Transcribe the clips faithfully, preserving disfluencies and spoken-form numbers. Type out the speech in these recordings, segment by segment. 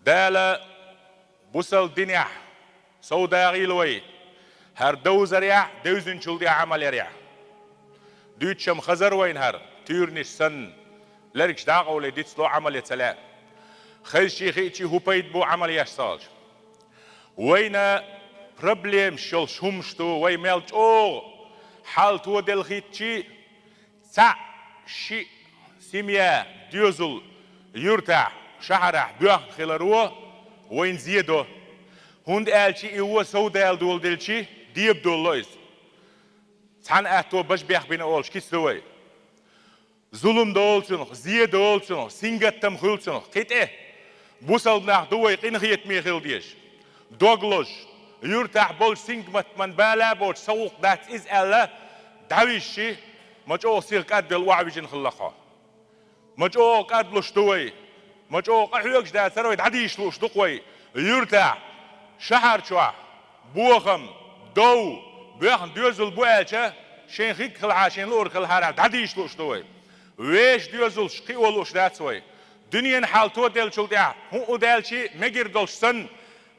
Дала бусалба динехь сов дагӀийла вай, хӀара довзарехь, девзинчул тӀаьхьа Ӏамал ярехь. Дуьйцуш-м хезар вайна хӀара, туьйранаш санна, лергаш дӀакъовле дицло Ӏамал ян ца лаьа. Хезчий-хиъчий хӀун пайда бу Ӏамал еш ца хилча? Вайна проблемаш йолуш хӀуманаш ду, вай мел чӀогӀа хьал тоделла хӀиттачий, цхьаъ, шиъ, семья, доьзал, юьртахь, шахьарахь боьхна хиларо вайна зен до. ХӀунда аьлча и вон сов дала доладелчий, дебадолало иза. Цхьана атто бажа бехбина олуш кица ду вай. Зулам долу цунах, зен долу цунах, сингаттам хуьлу цунах. Кхин тӀе бусалба нах ду вай къинхетаме хила дезаш. Дог лозуш, юьртахь болчу сингаттаман бала а боцуш, сан гӀуллакх дац иза аьлла, дӀавижчий, ма чӀогӀа сиха кӀадвелла охьавижина хилла хьо. Ма чӀогӀа кӀадлуш ду вай, ма чӀогӀа къахьоьгуш дацара вай, дӀадийша лууш ду-кх вай. Юьртахь, шахьар чохь, бохам, дов, боьхна доьзал бу аьлча, шайн хиг хилахьара, шайн луург хилахьара аьлла, дӀадийша лууш ду вай. Вешан доьзалш кхио лууш дац вай. Дуьненан хьал тоделлачул тӀаьхьа, хӀун а даьлчий, мегар долуш санна,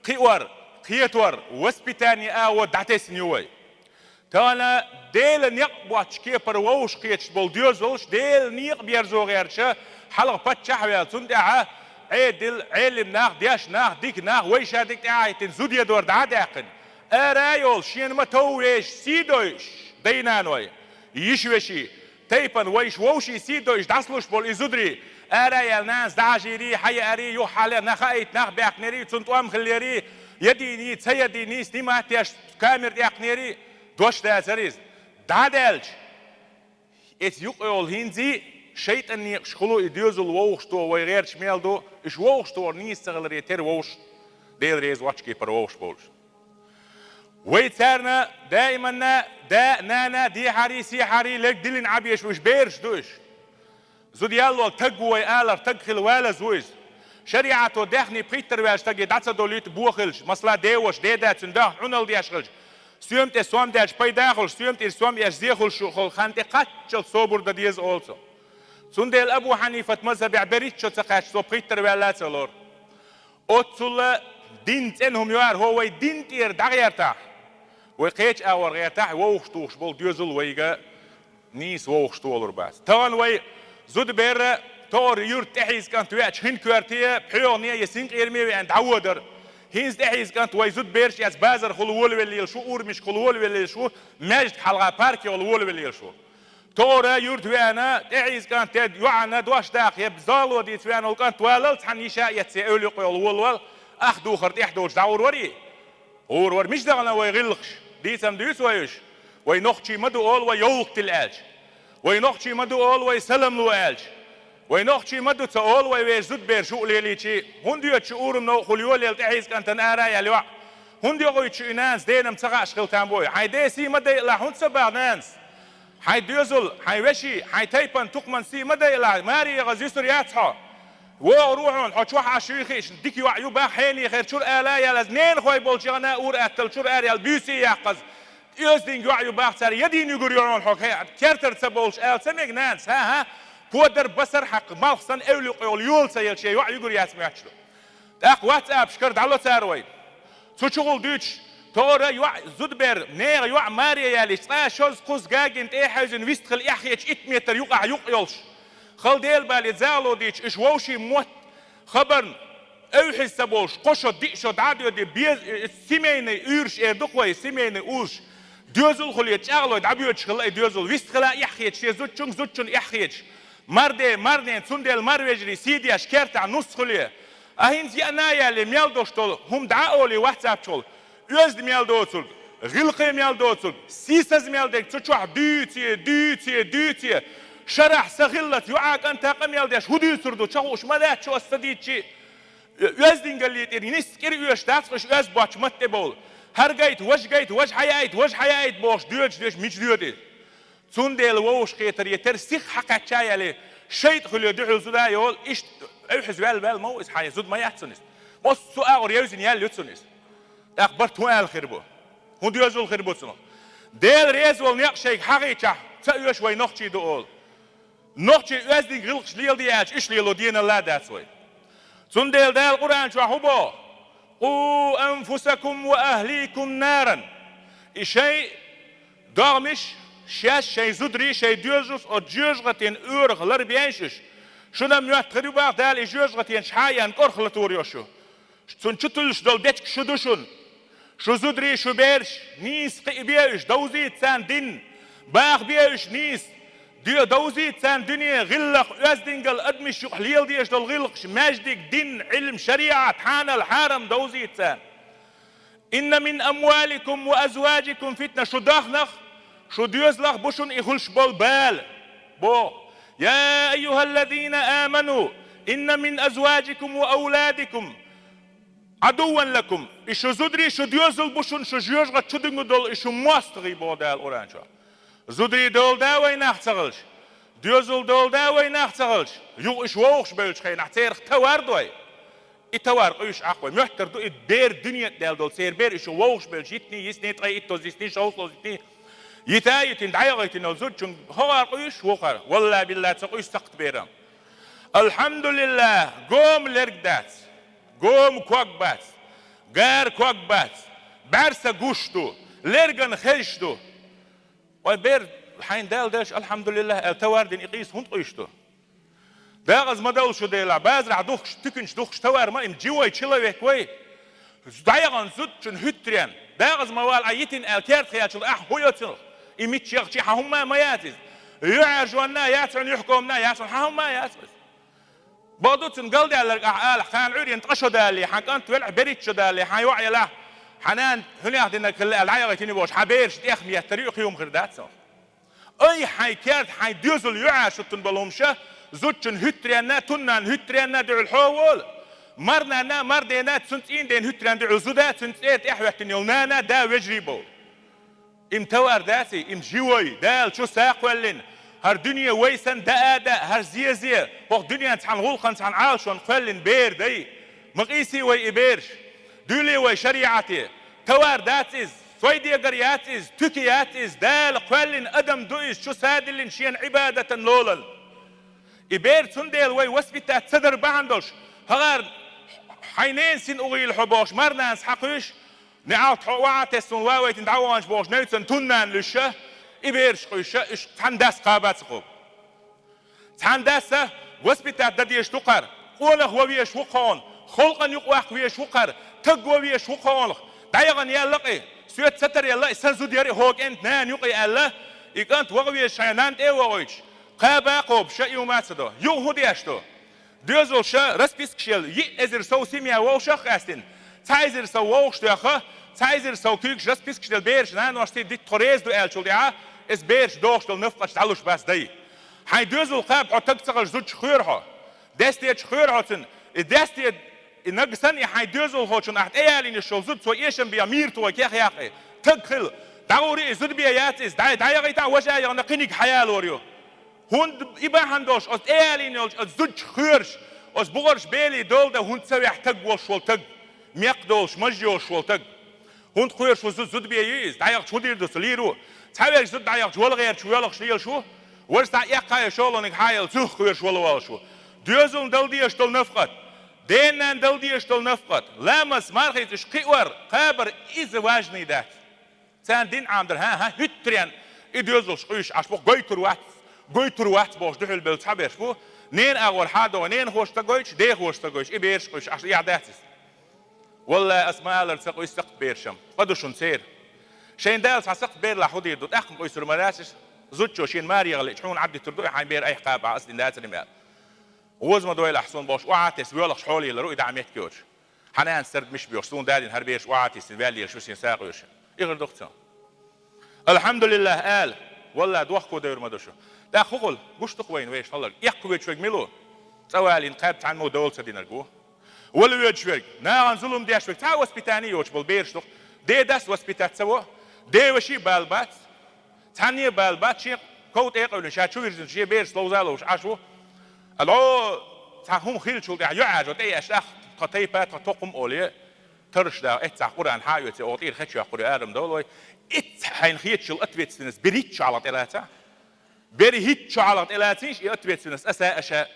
кхиор, кхетор, воспитание агӀо дӀатесна ю вай. Тахана Делан некъ боцчу кепара вовшахкхеташ болу доьзалш, Делан некъа берзо гӀерташ, хьалха паччахь а ваьлла, цунна тӀаьхьа Ӏедал, Ӏелам нах, дешна нах, дика нах, вайша дика тӀаьхьахӀиттина зуда едор дӀа а даьккхина, ара а йолуш, шена ма-тов вешан сий дойуш, дай-наной, йиша-веший, тайпана вайша вовшийн сий дойуш дӀасалуш болу и зударий, ара а яьлла, нанас дӀахьажийрий, хьан яарий, юха хьалха нах хаийта, нах баьккхинерий, цунна тӀом хиллерий, ядийний, ца ядийний, снимать деш, камера тӀекхнерий, дош дацара иза. ДӀа а даьлча, эца юкъайолу хӀинций шайтӀан некъаш хуьлу и доьзал вовшахто вай гӀерташ мел ду, уьш вовшахтора нийса ца хиларе тера вовшах, Дела реза воцчу кепара вовшах болуш. Вай царна даиманна да, нана, дехьарий, сехьарий лерг диллина Ӏа безаш ву, уьш бераш ду уьш. Зуда ял волу таг ву вай аларх, таг хила валаза ву иза. ШариӀато даьхни пхийттара ваьллачу стаге дӀа ца долуьйту бо хилча, масала, деваша, деда цуьнан даьхни Ӏуналла деш хилча, соьма тӀе сом даьлча пайда хуьлуш, соьма тӀера сом еш зе хуьлуш ю, хӀокху хан тӀе кхаччалц собар дан деза олу цо. Цундела Абу Хьанифат мазхабехь берхӀитта шо ца кхаьчча, цо пхийттара ваьлла а ца лору. Оццул дин цӀена хӀума ю хӀара, хӀо вай дин тӀера дӀагӀертахь, вай кхечу агӀор гӀертахь, вовшахтухуш болу доьзал вайга нийса вовшахтолур бац. Тахана вай зудаберра тохара юьрта тӀехьийза кӀант веача хин коьрте, пхьоьгӀане я синкъераме а веана дӀаводара. ХӀинца тӀехьийза кӀант вай зудабераш эцна базархула волавелла лелаш ву, урамашкахула волавелла лелаш ву, маьждиг хьалха паркехула волавелла лелаш ву. Тохара юьрта веана, тӀехьийза кӀант де йоӀана дош даха, я зало дийца веана волу кӀант валал цхьана йиша а эцна, эвла юкъайолу волавала, ах духар тӀехь доцуш дӀагӀур варий? ГӀур вара. Мича дахана вай гӀиллакхаш? Дийцам дуьйцу вай уьш? Вай нохчий ма ду олу вай йовлакх тилла аьлча. Вай нохчий ма ду олу вай салам ло аьлча. Вай нохчий ма ду ца олу вай вешан зудабераш хӀуъа лелийчий. ХӀунда йоьду шу урам новкъахула йолаелла тӀехьийза кӀантана ара а яьлла йоӀ? ХӀунда йохуьйту шу и нанас денам ца хааш хила там бой? Хьайн ден сий ма дайалахь, хӀунда ца баха нанас? Хьайн доьзал, хьайн веший, хьайн тайпан, тукхаман сий ма дайалахь, маре ягӀаза юьсур яц хьо. ВогӀур ву хьуна, хьо чохь Ӏаш юй хиъча, дика йоӀ ю бах, хьене хир чуьра ала а ялаза, ненахой болчу яхана ур-аттал чуьра ара яьлла буьйса а яккхаза. Оьздангалла йоӀ ю бах цара, ядийна юьгур ю хьуна хьо, кертара ца болуш ала ца мега нанас, хӀа-хӀа, подар басар хьакха, малх санна эвла юкъайолу йола ца елча, йоӀ юьгур яц моьттуш ду. ТӀаккха ватсапашкара дӀало цара вай. Цу чухула дуьйцуш, тохара йоӀ, зудабер, нехан йоӀ маре ялийча, цкъа шозза кхузза гагина тӀе а хьаьвзина вистхила эхь хеташ итт метр юкъахь юкъ йолуш. Хала Дела бале, зало дийча, уьш вовшийн мотт, хабарна, эвхьаза ца болуш, кхо шо, диъ шо дӀа а доьдий, без-, семейный уьйраш эр ду-кх вай, семейный узаш. Доьзалхула чӀагӀлой дӀабоьдуш хилла и доьзал, вистхила эхь хеташ, шен зудчуьнга, зудчунна эхь хеташ. Марде, марнен, цундела марвежарий сий деш, кертахь нус хуьлий. А хӀинца яъна а яьллий, мел долуш долу хӀума дӀа а олий ватсапчухула, оьзда мел доцург, гӀиллакхе мел доцург, сийсаза мел дерг цу чохь дуьйций, дуьйций, дуьйций, шарахь са хиллалц йоӀа кӀанта къамел деш хӀун дуьйцур ду, ца хууш ма дац шу аса ца дийцчий. Оьздангаллий тӀера нисса кӀира оьшуш дац-кх уьш оьзда боцчу матте бовла. ХӀара гайта, важа гайта, важа хьаяайта, важа хьаяайта бохуш доьдуш деш мича доьду иза? Цундела вовшахкхетар я тера сиха хьакхаьчча а яьлли, шайтӀа хуьле дуьхьал зуда а йолу, иштта эвхьаза ваьлла-ваьлла ма ву иза, хьан зуда ма яц цунна иза. Массо а агӀор евзина яьлла ю цунна иза. ТӀаккха барт хӀун аьлла хир бу? ХӀун доьзал хир бу цунах? Дела реза волу некъ шайга хьахийчахь, ца оьшу вай нохчий ду олу. Нохчий оьздангалла гӀиллакхаш леладе аьлча, уьш лело деналла а дац вай. Цундела Дала Къуръан чохь хӀун боху? «Къу анфусакум ва ахликум наран». И шайн догӀмаш, шаьш, шайн зударий, шайн доьзалш оцу жоьжахатин оьрах ларбеш уьш. Шуна моьттур ю боху Дала и жоьжахатин чхьа а ян кӀорхлатур йо шу. Цунна чу туьллуш долу дечиг шу ду шуна. Шу зударий, шу бераш нийса кхиабе уьш, довзийта царна дин, бахабе уьш нийса. Де, довзийта царна дуьне, гӀиллакх, оьздангалла, адамаш юкъахь леладеш долу гӀиллакхаш, маьждиг, дин, Ӏилм, шариӀат, хьанал, хьарам довзийта царна. «Инна мин амваликум ва азважикум фитна», шу дохнах, шу доьзалах бу шуна и хуьлуш болу бала, боху. «Я айюхаллазина аману, инна мин азважикум ва авладикум адувван лакум». И шу зударий, шу доьзал бу шуна, шу жоьжахати чу дуьнга долу и шу мостагӀий, боху Дала Къуръан чохь. Зударий долу да вай нах ца хилча, доьзал долу да вай нах ца хилча, юха уьш вовшах бевллачу хенахь церах товар дой. И товар къуьйсуш Ӏа вай. Моьттур ду и бер дуьне тӀе даьлла долу церан бер, уьш вовшах бевллачу йитний, йисний, ткъе иттазза йисний, шовзткъазза йисний, йита а йитина, дӀайогӀийтина йолу зудчун хӀокхара къуьйсуш вукхара. Валла-билла, ца къуьйсу сакхт берам. Алхьамдулиллах, гома лерг дац, гома ког бац, гара ког бац, бӀаьрса гуш ду, лерган хезаш ду. Вай бер, хьайна Дала делча, алхьамдулиллах аьлла, товар дина и къийса хӀунда къуьйсуш ду? Дакъаза ма довла шу делахь, базарахь духкуш, туьканаш духкуш товар ма, им живой человек вай. ДӀаяхана зудчун хӀуьттаренна. Дакъаза ма вала, Ӏа йитина аьлла керта хечул, ахь хӀун йо цунах? И мичча яхча, хьан хӀумма а ма яц иза. ЮьӀаьржонна а яц хьуна, юьхькоманна а яц хьуна, хьан хӀумма а яц иза. Бакъду, цунна галдаьлларг ахь алахь, кхана Ӏуьйренна ткъа шо далале, хьан кӀант велахь, берхӀитта шо далале, хьан йоӀ елахь, хьан нана хӀун яха динарг хилла аьлла, дӀаяхийтина бохуш, хьан бераш тӀех меттар ю, кхин хӀума хир дац цунах. Ай, хьайн керта, хьайн доьзал юьхьӀаьржа хӀуттун болу хӀумаш, зудчун хӀуьттаренна, туннан хӀуьттаренна дуьхьал хьо волу. Марнанна, марденна, цуьнан цӀийнан ден хӀуьттаренна дуьхьал зуда, цуьнан цӀера тӀаьхьахӀоьттина йолу нана, да, вежарий болу. Им товар дац и, им живой, Дала чу са кхоьллина, хӀара дуьне вай санна даа а даа, хӀара зе а зе, хӀокху дуьненан цхьана гӀуллакхана, цхьана Ӏалашонна кхоьллина бер дай. Ма къийсий вай и бераш, дуьйлий вай шариӀате. Товар дац иза, сойдегар яц иза, туька яц иза, Дала кхоьллина адам ду иза, чу са диллина шена Ӏибадатан лолал. И бер цундела вай воспитать ца дар бахьана долуш, хӀагӀар хьайн ненан син угӀийла хьо бохуш, марнанас хьакхуьйсуш, неӀалт хьо охьа а тесна, ва вайтина дӀаваханча бохуш, невцан туннана луьйша, и бераш къуьйсуша, уьш цхьана дас кхаба ца кхобу. Цхьана даса воспитать дан дезаш ду кхара, къонах ван везаш ву кхунах, халкъана юкъа ваккха везаш ву кхара, таг ван везаш ву кхунах, дӀаяхана яьлла кхи, соьца ца таръелла и, сан зуда яра и, хӀокху кӀентан нана ю кхи аьлла, и кӀант ваха везаш шайн нанна тӀе а вохуьйтуш, кхаба а кхобуш, и хӀума а ца до. Юха хӀун деш ду? Доьзалша распискаш елла, йиъ эзар сов семья вовшах а къаьстина, цхьа эзар сов вовшах а тоьхна, цхьа эзар сов куьйгаш распискаш делла бераш наношций дита тхо реза ду аьллачул тӀаьхьа, иза бераш дохуш долу нафкъаташ дӀалуш бац дай. Хьайн доьзал кхаба хьо, таг ца хилча зудчух кхоьру хьо. Дестечух кхоьру хьо цунна. И десте, и нагахь санна и хьайн доьзалхочунна ахь тӀеялийна йиш йолу зуда, цо эшам бен мийра тхо кех яккхий. Таг хила. ДӀагӀур и зуда бен яц иза, дӀа-, дӀаяхийтахь, важа яхана кхиниг хьаялор ю. ХӀунда и бахьана долуш, оцу тӀеялийна йолчу оцу зудчух кхоьруш, оцу бухарш белий дола дан хӀунда ца вехь таг волуш волу таг, мекх долуш, маж йолуш волу таг? ХӀунда кхоьруш ву зу-, зуда бен ю иза? ДӀаяхча хӀун дийр ду со, лийр ву? Цхьа вегаш зуда дӀаяхча, валгӀерчу воьлхуш лелаш ву, важа схьа эккхае шолгӀаниг хьаелла, цуьнах кхоьруш вала волуш ву. Доьзална дала дезаш долу нафкъат, денна дала дезаш долу нафкъат, ламаз, мархица уьш кхиор, кхабар, иза важный дац. Царна дин Ӏамадар, хӀан-хӀа, хӀуьттаренна и доьзалш къуьйсуш Ӏаш бу, гойтур вац, гойтур вац бохуш дуьхьал белла цхьаберш бу. Ненан агӀор хьа а догӀий, ненахоша ца гойтуш, дехоша ца гойтуш, и бераш къуьйсуш Ӏаш, эхь дац иза. Валлай, ас ма-аллара, ца къуьйсу сакхт берашам, къа ду шуна церан. Шайн Дала цхьа сакхт берлахь хӀун дийр ду, тӀаккха къуьйсур ма дац иза. Зудчо шена маре яхале, хьуна Ӏаддитур ду, и хьайн бер айхьа кхаба, ас дина дацарий мел. ГӀоза ма дойлахь суна бохуш, охьа а тесна, воьлхуш хьоле лелар ву, и дӀа меттиг йоцуш. Хьан нанас царга миш боьхуш, суна да дина хӀара бераш охьа а тесна, ваьлла лелаш ву шен са къуьйсуш. Ихар ду-кх цо. Алхьамдулиллах ала, валла, дохко девр ма ду шу. ТӀаккха хӀун хуьлу, гуш ду-кх вайна вешан хьалхарг. Эккхавоьдуш верг мила ву? ЦӀа валийна кхаьбча цхьаммо дола ца динарг ву. Вала воьдуш верг, нахана зулам деш верг, цхьа а воспитание йоцуш болу бераш ду-кх. Ден дас воспитать ца во, ден ваши а бала бац. Цхьанне а бала бац, шен ков тӀе а къевлина, ша чу вирзина, шен бераш ловза а ловзуш Ӏаш ву. Ало, цхьа хӀума хиллачул тӀаьхьа юьхьӀаьржо тӀе а еш, тхан тайпа, тхан тукхум олий, тарраш даха, эццахь Къуръан хьа а оьций, оха тӀера хеча йоккхур ю, арам довла вай. Иццахь хьайна хеташ йолу ответственность берхӀитта шо хьалха тӀелацахь. БерхӀитта шо хьалха тӀелацийша и ответственность аса а, аша а.